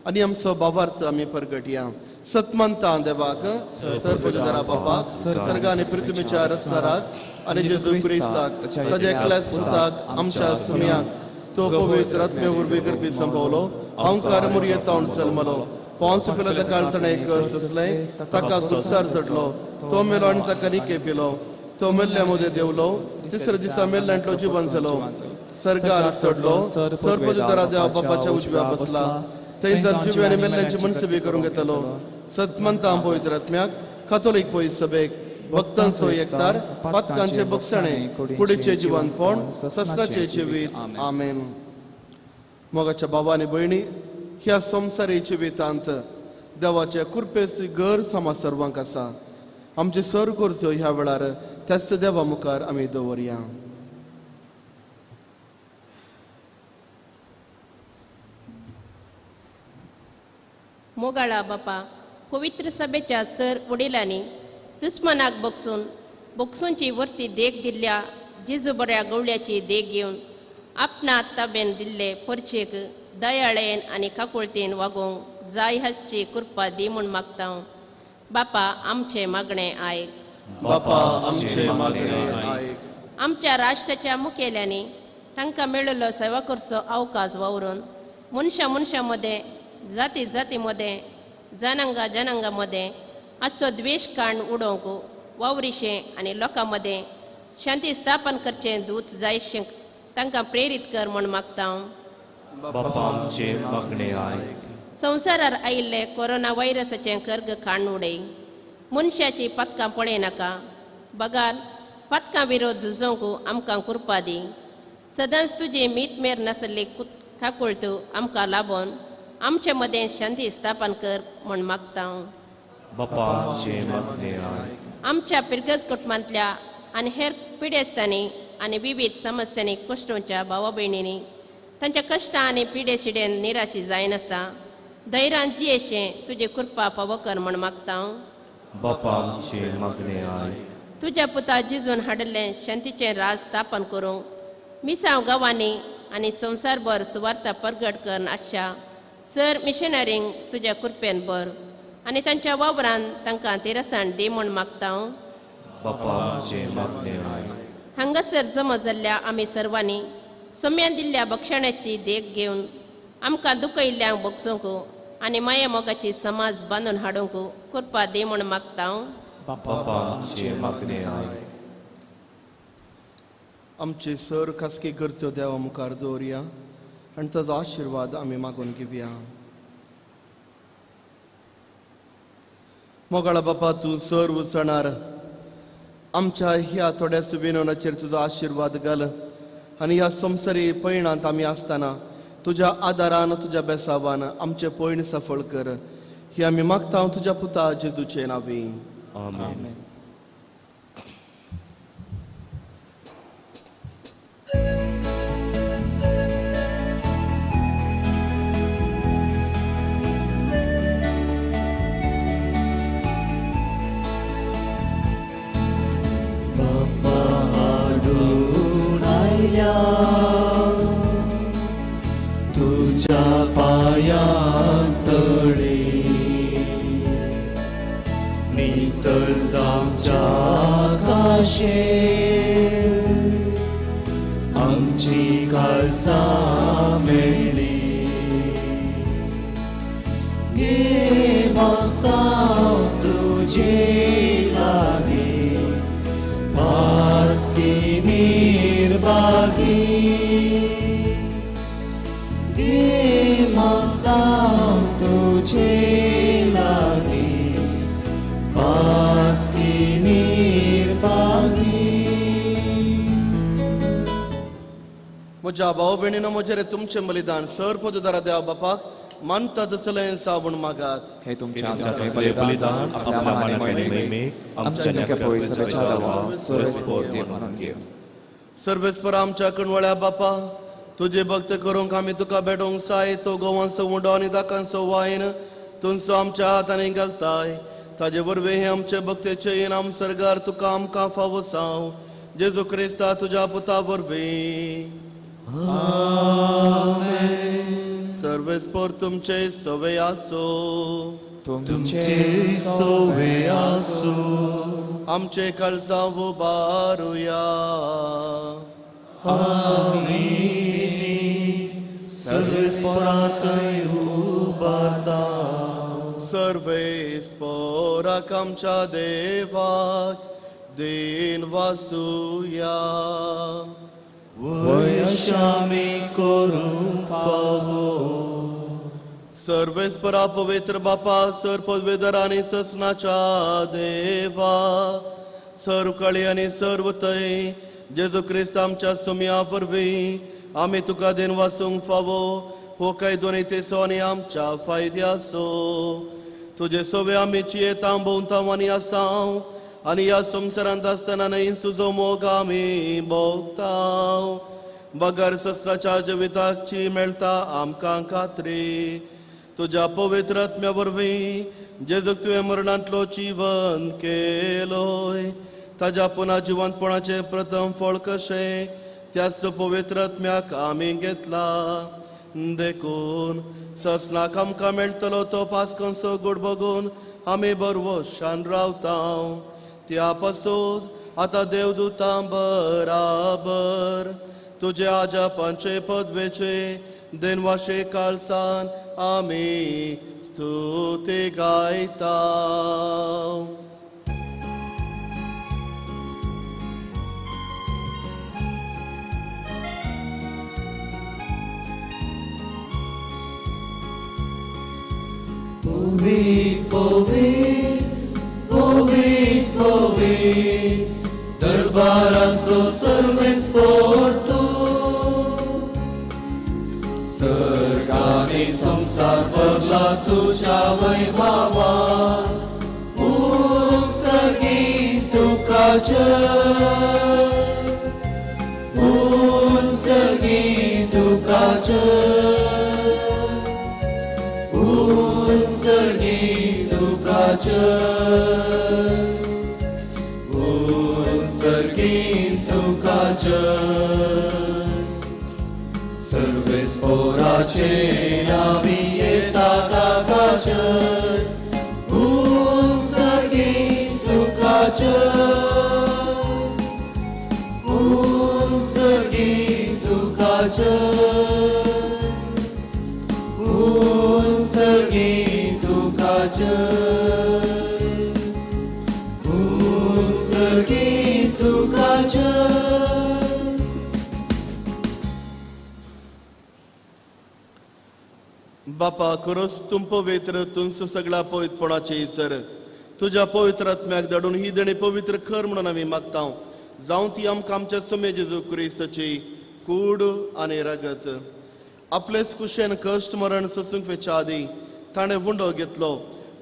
आनी आमचो भावार्थ आमी परगटया. सतमंता देवाक, सर्वजरा बापाक, सर्ग आनी पृथ्वीच्या रचणाराक आनी जेजू क्रिस्ताक ताज्या एकल्याच पुताक आमच्या सुमयाक, तो पवित्र आत्मे वरवीं गर्भीत संभवलो, अंकार मुरयेतावन जल्मलो, पावस पिलो ताका ताणें एक सोंसलें, ताका कुसार चडलो, तो मेलो आनी ताका निके पिलो, तो मेल्ल्या मदें देंवलो, तिसऱ्या दिसा मेल्ल्यांतलो जिवन जालो, सर्गार चडलो, सर्वजरा देवा बापाच्या उजव्या बसला, थंय तर जिव्या आनी मेल्ल्यांची मनसबी करूंक येतलो. सतमंता पवित्र आत्म्याक, कातोलीक पवित्र सभेक, भक्तांचो एकतार, पातकांचे बक्षणे, कुडीचें जिवनपण, ससनाचें जिवीत. आमेन. मोगाच्या बाबा आनी भयणी, ह्या संवसारी जिवितांत देवाच्या कृपेची गरज आमकां सर्वांक आसा. आमचे सर गरजो ह्या वेळार त्याच देवा मुखार आमी दवरया. मोगाळा बापा, पवित्र सभेच्या सर वडिलांनी दुस्मनाक बक्षून बक्षूंची वर्ती देख दिल्ल्या जेजू बऱ्या गवळ्याची देख घेवन आपणा ताबेन दिल्ले परचेक दयाळेन आनी काकुळतेन वागोवंक जाय हाची कृपा दी म्हूण मागता. बापा आमचें मागणें आयक. बापा आमचें मागणें आयक. आमच्या राष्ट्राच्या मुखेल्यांनी तांकां मेळिल्लो सेवा करचो अवकाश वावरून मनशां मनशां मदें, जाती जाती मदें, जनांगा जनांगा मदें आसचो द्वेश काण उडोवंक वावरिशें आनी लोकां मदें शांती स्थापन करचें दूत जायशें तांकां प्रेरीत कर म्हूण मागता. बापा आमचें मागणें आयक. संवसारार आयिल्ले कोरोना व्हायरसाचें कर्ग काण उडय. मनशाची पातकां पळयनाका, बगार पातकां विरोध झुजोवंक आमकां कृपा दी. सदांच तुजी मीत मेर नासली काकुळट आमकां लाबोवन आमचे मदें शांती स्थापन कर म्हूण मागता. बापा आमचें मागणें आयक. आमच्या पिरगज कुटुंबांतल्या आनी हेर पिडेस्तांनी आनी विविध समस्यांनी कश्टोंच्या भावा भयणींनी तांच्या कश्टां आनी पिडे शिडेन निराशी जायनासता धैर्यान जियेशें तुजी कृपा पावो कर म्हूण मागता. बापा आमचें मागणें आयक. तुज्या पुता जिजून हाडिल्लें शांतीचें राज स्थापन करूंक मिसांव गांवांनी आनी संवसारभर सुवार्ता परगट करून आसच्या सर मिशनरींक तुज्या कृपेन भर आनी तांच्या वावरान तांकां तिरसाण दी म्हूण मागता. बापा आमचें मागणें आयक. हांगासर जमा जाल्ल्या आमी सर्वांनी सम्यान दिल्ल्या बक्षण्याची देख घेवन आमकां दुखयिल्ल्यांक बक्षूंक आनी माया मोगाची समाज बांदून हाडूंक कृपा दी म्हूण मागता. बापा आमचें मागणें आयक. आमचे सर खासगी गरजो देवा मुखार दवरया आनी ताजो आशिर्वाद आमी मागून घेवया. मोगाळा बापा, तूं सर्व जाणार. आमच्या ह्या थोड्या विनवणाचेर तुजो आशिर्वाद घाल आनी ह्या संवसारी पयणांत आमी आसतना तुज्या आदारान, तुज्या बेसावान आमचें पयण सफळ कर. ही आमी मागता तुज्या पुता जेजूचे नांवी. आमेन. तुझ्या पाया तळे नितळ भाशेन आमची काळजां मेळ्ळी. घे मागता तुजे लागीं पाती निर्भागी, घे मागता तुजे लागीं पाती निर्भागी. म्हज्या भाव भयणीनो म्हजेर तुमचें बलिदान सर पदुदारा देवा बापाक मानता तसलें साबण मागात. हे तुमच्या हातांतलें बलिदान आपल्या मानाने महिमेक आमच्या पवित्रतेच्या दावा सर्वेस्पोर म्हणून घेव. सर्वेस्पर आमच्या कणवळ्या बापा, तुजे भक्त करूंक आमी तुका भेटोवंक साय. तो गोवांचो उंडो आनी दाकांचो वायन तुमचो आमच्या हातांनी घालताय. ताजे वरवीं हे आमचे भक्तेचे इनाम सरगार तुका आमकां फावो साव जेजू क्रिस्ता तुज्या पुता वरवीं. सर्वेस्पोर तुमचे सवे आसो, तुमचे सवे आसो. आमचे काळजां उबारुया. आमी सर्वेस्पोरांतय उबारता. सर्वेस्पोराक आमच्या देवाक then वासुया. वयशामी करूंक फावो. सर्वेस्परा पवित्र बापा, सर पदवेदार आनी ससनाच्या देवा, सर्व कळी आनी सर्व थंय जेजू क्रिस्त आमच्या सुमया वरवीं आमी तुका then वासूंक फावो. हो काय दोनी तेसो आनी आमच्या फायद्याचो. तुजे सवे आमी चियेतां भोंवतां आनी आसाव आनी ह्या संवसारांत आसतना न्हय तुजो मोग आमी भोगताव. बगर ससनाच्या जिविताची मेळटा आमकां खात्री. तुज्या पवित्र आत्म्या वरवीं जेजूक तुवें मरणांतलो जिवन केलोय, ताज्या पुना जिवंतपणाचें प्रथम फळ कशें त्याच पवित्र आत्म्याक आमी घेतला. देखून ससनाक आमकां मेळटलो तो पास्कांचो गोड बगून आमी बरवशान रावताव. त्या पासून आतां देवदूतां बराबर तुजे आजापांचे पदवेचे देनवाशे काळसान आमी स्तुती गायता. पवित्र पवित्र पवित्र पवित्र दरबाराचो सर्वेस्पोर तूं. सर्गानी संवसार भरला तुज्या वैभवान. उत्सर्गी तुका जय, उत्सर्गी तुका जय, उत्सर्गी तुका जय, उत्सर्गी तुका जय. सर्वेस्पोराचे आमी येता ताका जय, उत्सर्गी तुका जय, उत्सर्गी तुका जय, उत्सर्गी तुका जय, उत्सर्गी तुका जय. बापा खरोच तूं पवित्र, तुमचो सगळ्या पवित्रपणाचे सर तुज्या पवित्र आत्म्याक धाडून ही देणी पवित्र कर म्हणून आमी मागता. जावं ती आमकां आमच्या समे जेजू क्रिस्ताची कूड आनी रगत. आपलेच कुशेन कश्ट मरण सोसूंक वेच्या आदी ताणें उंडो घेतलो,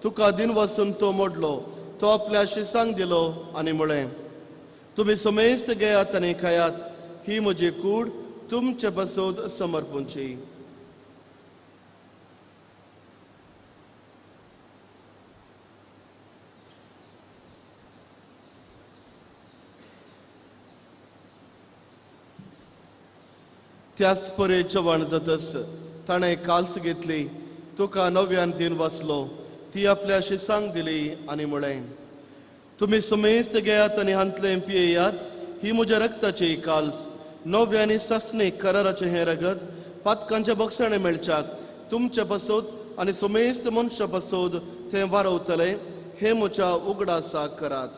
तुका दिन वसून तो मोडलो, तो आपल्या शिसांक दिलो आनी म्हळें, तुमी समेस्त घेयात आनी खायात, ही म्हजी कूड तुमचे पासत समर्पूंची. त्याच परे चव्हाण जातस ताणें काल्स घेतली, तुका नव्यान दिन वाचलो, ती आपल्या शिसांक दिली आनी म्हळें, तुमी सुमेस्त घेयात आनी हांतलें पियेयात. ही म्हज्या रक्ताची काल्स नव्या आनी सासणीक कराराचें हें रगत पातकांच्या बक्षाणें मेळच्याक तुमचे पासत आनी सुमेस्त मनशा पासत तें वारवतलें. हें म्हज्या उगडासाक करात.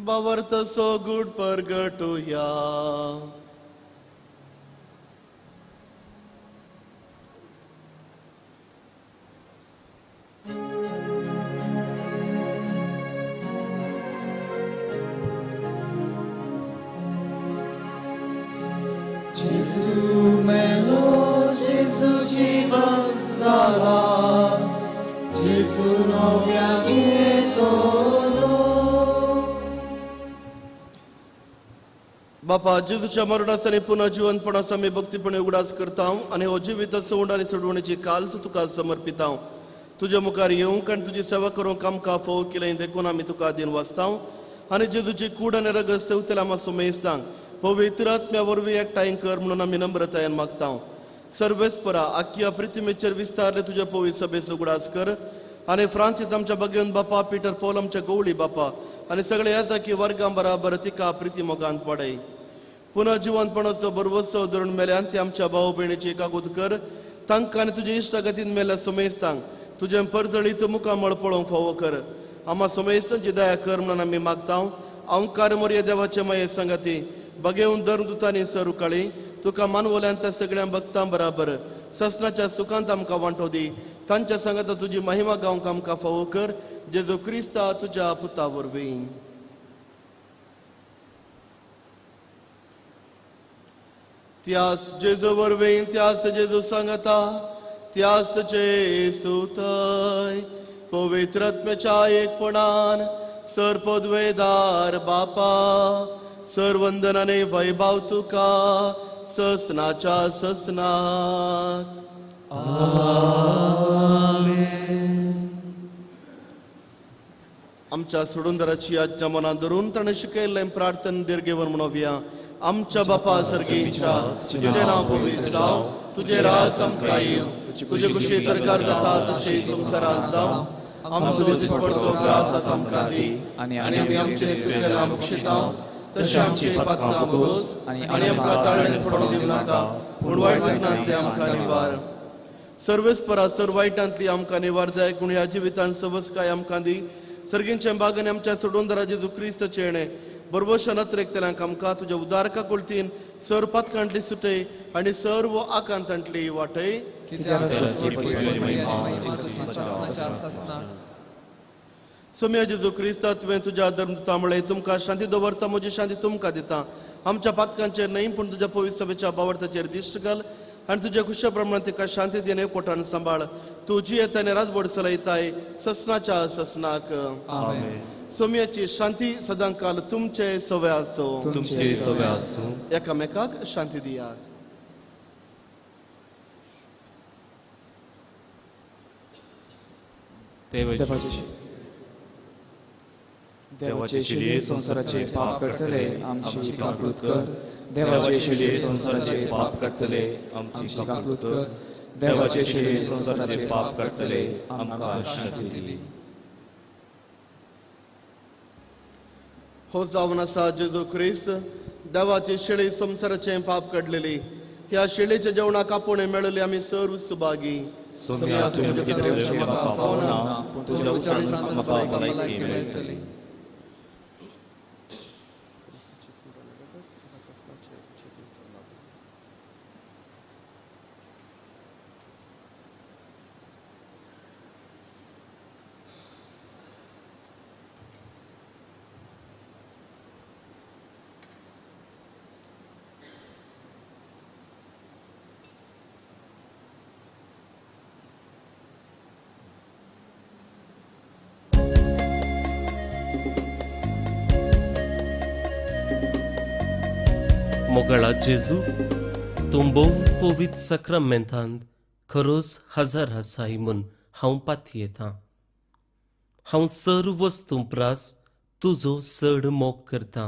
बावर्त सो गुड परगटुया. Gesù melo, Gesù जीवन जाला, Gesù नव्या घेतलो. बापा, जेजूच्या मरणास आनी पुनः जिवंतपणास आमी भक्तीपणे उगडास करता आनी हो जिवीत सवंड आनी सोडवणेची काल्स तुका समर्पिता. तुज्या मुखार येवंक आनी तुजी सेवा करूंक आमकां फोव केलें देखून आमी तुका दिन वाचता आनी जेजूची कूड आनी रगत सेवतल्या आमकां सुमेस्तांक पवित्र आत्म्या वरवीं एकठांय कर म्हणून आमी नम्रतायेन मागता. सर्वेस्परा आख्या पृथ्वीचेर विस्तारले तुज्या पवित्र सभेचो उगडास कर आनी फ्रांसीस आमच्या बगेवन बापा, पीटर पॉल आमच्या गवळी बापा आनी सगळे याजाकी वर्गां बराबर तिका प्रिती मोगांत पडय. पुनः जिवंतपणाचो बरवसो धरून मेल्यान ते आमच्या भाव भयणीची कागूत कर. तांकां आनी तुजे इश्टागतीन मेल्ल्या सुमेस्तांक तुजें परजळीत मुखामळ पळोवंक फावो कर. आमा सुमेस्तांची दया कर म्हणून आमी मागता. अंकार मोरये देवाचे माये संगाती बगेवन धर्मदुतांनी सर उकाळी तुका मानवल्यान त्या सगळ्या भक्तां बराबर ससनाच्या सुखांत आमकां वांटो दी. तांच्या सांगाता तुजी महिमा गावंक आमकां फावो कर. जेजू क्रिस्ता तुज्या पुता वरवीं. त्यास जेजू वरवीं, त्यास जेजू सांगता, त्यास जेजू थंय पवित्र आत्म्याच्या एकपणान सर पदवेदार बापा, सर वंदनाने वैभव तुका ससनाच्या ससनाक. आमच्या सोडूनदाराची आज्ञा मनात धरून ताणें शिकयल्लें प्रार्थन दीर्घेवन म्हणोवया. आमच्या बापा सर्गीच्या, तुजें नांव पवित्र जावं, तुजें राज आमकां येवं, तुजे कुशी सरकार जाता तशी संवसारांत जावं. आमचो दिसपडतो ग्रास आज आमकां दी आनी आमी आमचे सुकलेल्या बक्षिता तशें आमचे पात्रां भोगोस आनी आमकां ताळ्यान पडोवंक दिवं नाका, पूण वायट वचनांतली आमकां निवार. सर्वेस्परा सर वायटांतली आमकां निवार जाय, पूण ह्या जिवितान सवसकाय आमकां दी. सर्गींच्या बागांनी आमच्या सोडूनदारा जेजू क्रिस्त चेणे बरवशा नत्रेकतल्यांक आमकां तुज्या उदारका कुलतीन सर पातकांतली सुटय आनी सर्व आकांतांतली वाटय. सोम्या जेजू क्रिस्ता, तुवें तुज्या धर्मदुता म्हळें, तुमकां शांती दवरता, म्हजी शांती तुमकां दिता. आमच्या पातकांचेर न्हय पूण तुज्या पवित्र सभेच्या बावडताचेर दिश्ट घाल आनी तुज्या खुशा प्रमाण तिका शांती दिवन एकवटान सांबाळ. तूं जियेता आनी राजबोड चलयताय ससनाच्या ससनाक. सोम्याची शांती सदांकाल तुमचे सवे आसूं. तुमचे सवे आसूं. एकामेकाक शांती दियात. देवाचे शिले संवसाराचे पाप करतले आमची काकूत कर. देवाचे शिले संवसाराचे पाप करतले आमची काकूत कर. देवाचे शिले संवसाराचे पाप करतले आमकां शांती दिली. हो जावन आसा जेजू क्रिस्त देवाची शेळी संवसाराचें पाप काडलेली. ह्या शेळीच्या जेवणाक आपोवणें मेळिल्ली आमी सर्व सुभागी. मोगळा जेजू, तूं भोव पवित्र साक्रामेंतांत खरोच हजार आसाय म्हूण हांव पातयेतां. हांव सर्व वस्तूं प्रास तुजो चड मोग करता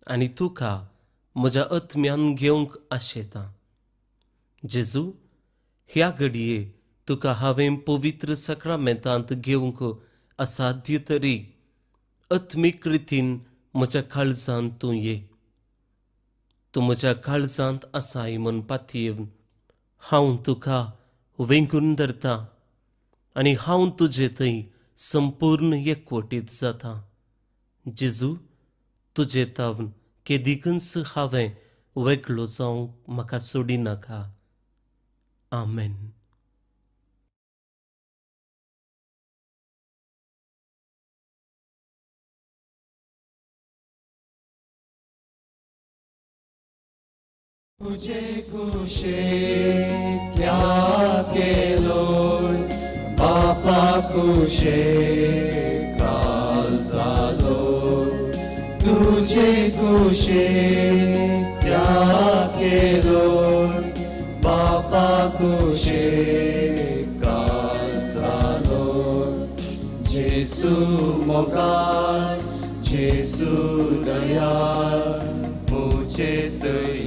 आनी तुका म्हज्या आत्म्यान घेवंक आशेता. जेजू, ह्या घडये तुका हांवें पवित्र साक्रामेंतांत घेवंक असाध्य तरी आत्मीक रितीन म्हज्या काळजांत तूं ये. तूं म्हज्या काळजांत आसाय म्हूण पातयेवन हांव तुका वेंगून धरता आनी हांव तुजे थंय संपूर्ण एकवटीत जाता. जेजू, तुजे तावन केदिकूच हांवें वेगळो जावंक म्हाका सोडिनाका. आमेन. तुझे कुशे त्याग केलोय बापा कुशे काल जालो. तुझे कुशे त्याग केलोय बापा कुशे काल जालो. जेसू मोगान, जेसू दयाळ, मुझे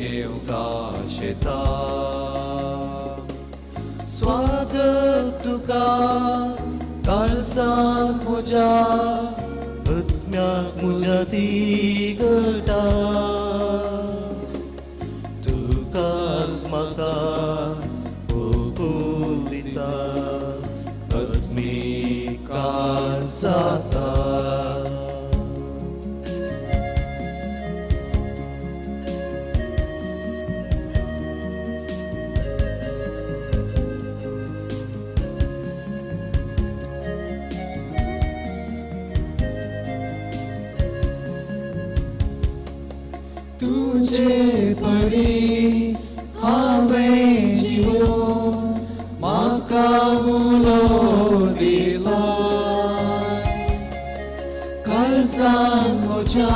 येवंक आशेता. स्वागत तुका काळजांत म्हज्या, आत्म्याक म्हज्या तिगटा. तुकाच म्हाका हुकूम दिता, आत्मीक काळ जाता. तुझे परी हांवें जिवून म्हाका उलो दिलो. काळजांत म्हज्या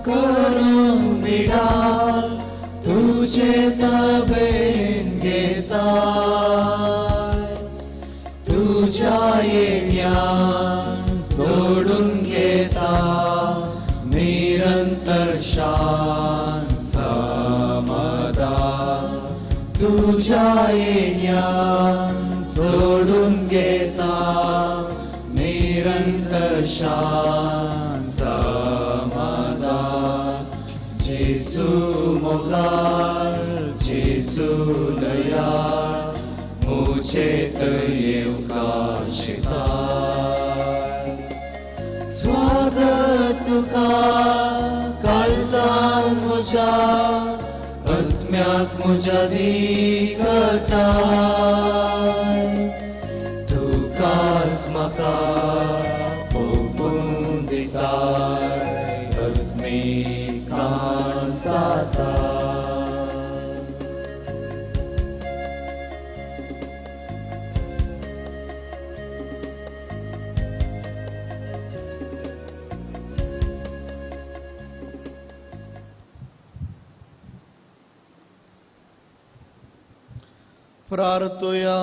करूंक बिडार तुजे ताबेन घेता. तुज्या येण्यान जोडून घेता निरंतर शान समदा. तुज्या येण्यान जोडून घेता निरंतर शान समदा. जेसू मोगाळ, जेसू दयाळ, मुझे येवंक आशेता. स्वागत तुका काळजांत म्हज्या, आत्म्याक म्हज्या दिगटा. तुकाच म्हाका हुकूम दिताय, आत्मीक काळ जाता. प्रार्थोया.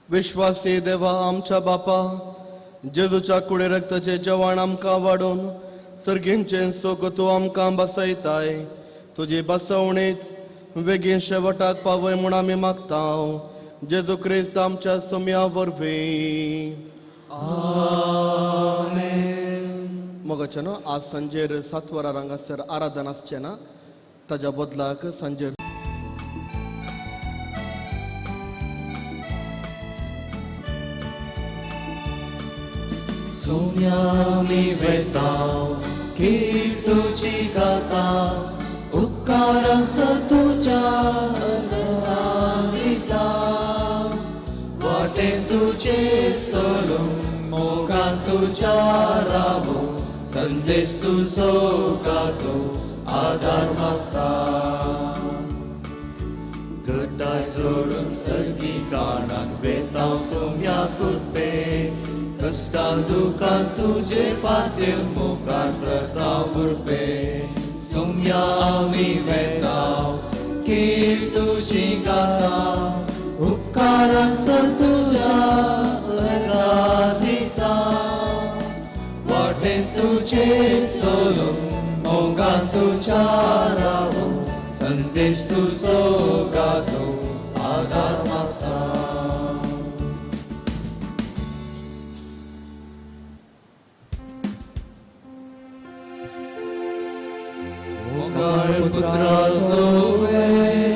विश्वासी देवा आमच्या बापा, जेजूच्या कुडे रक्ताचे जेवण आमकां वाडोवन सर्गींचें सुख तूं आमकां बसयताय. तुजी बसवणीत बेगीन शेवटाक पावय म्हूण आमी मागता. जेजू क्रिस्त आमच्या सोम्या वरवीं. आमेन. मोगाचें न्हू, आज सांजेर 7 वरां हांगासर आराधन आसचें ना, ताज्या बदलाक सांजेर सोम्या मी वेता कीर्त तुजी गाता, उपकारांक स तुज्या अनंतान दिता. वाटेन तुजे सोलूंक, मोगान तुज्या रावूंक, संदेश तुजो गाजो आदार मागता. गटाय जोडून सर्गी कारणाक वेता सोम्या कृपे, कश्टान दुकान तुजे पातेर मुखार सरता उरपे. सोम्या आमी वेता कीर्त तुजी गाता, उपकारांक स तुज्या तुझे सोलून मोगान तुझ्या रावून संदेश तुजो गाजो आदार मागता. मोगाळ पुत्रा सोवे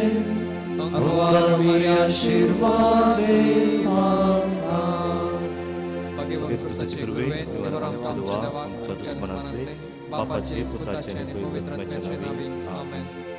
अंगार आशीर्वादे क्रिस्ताचे कृपेन निवारण आमच्या देवा, आमच्या दुस्मनांतले, बापाचे, पुताचे आनी पवित्र आत्म्याच्या नांवी. आमेन.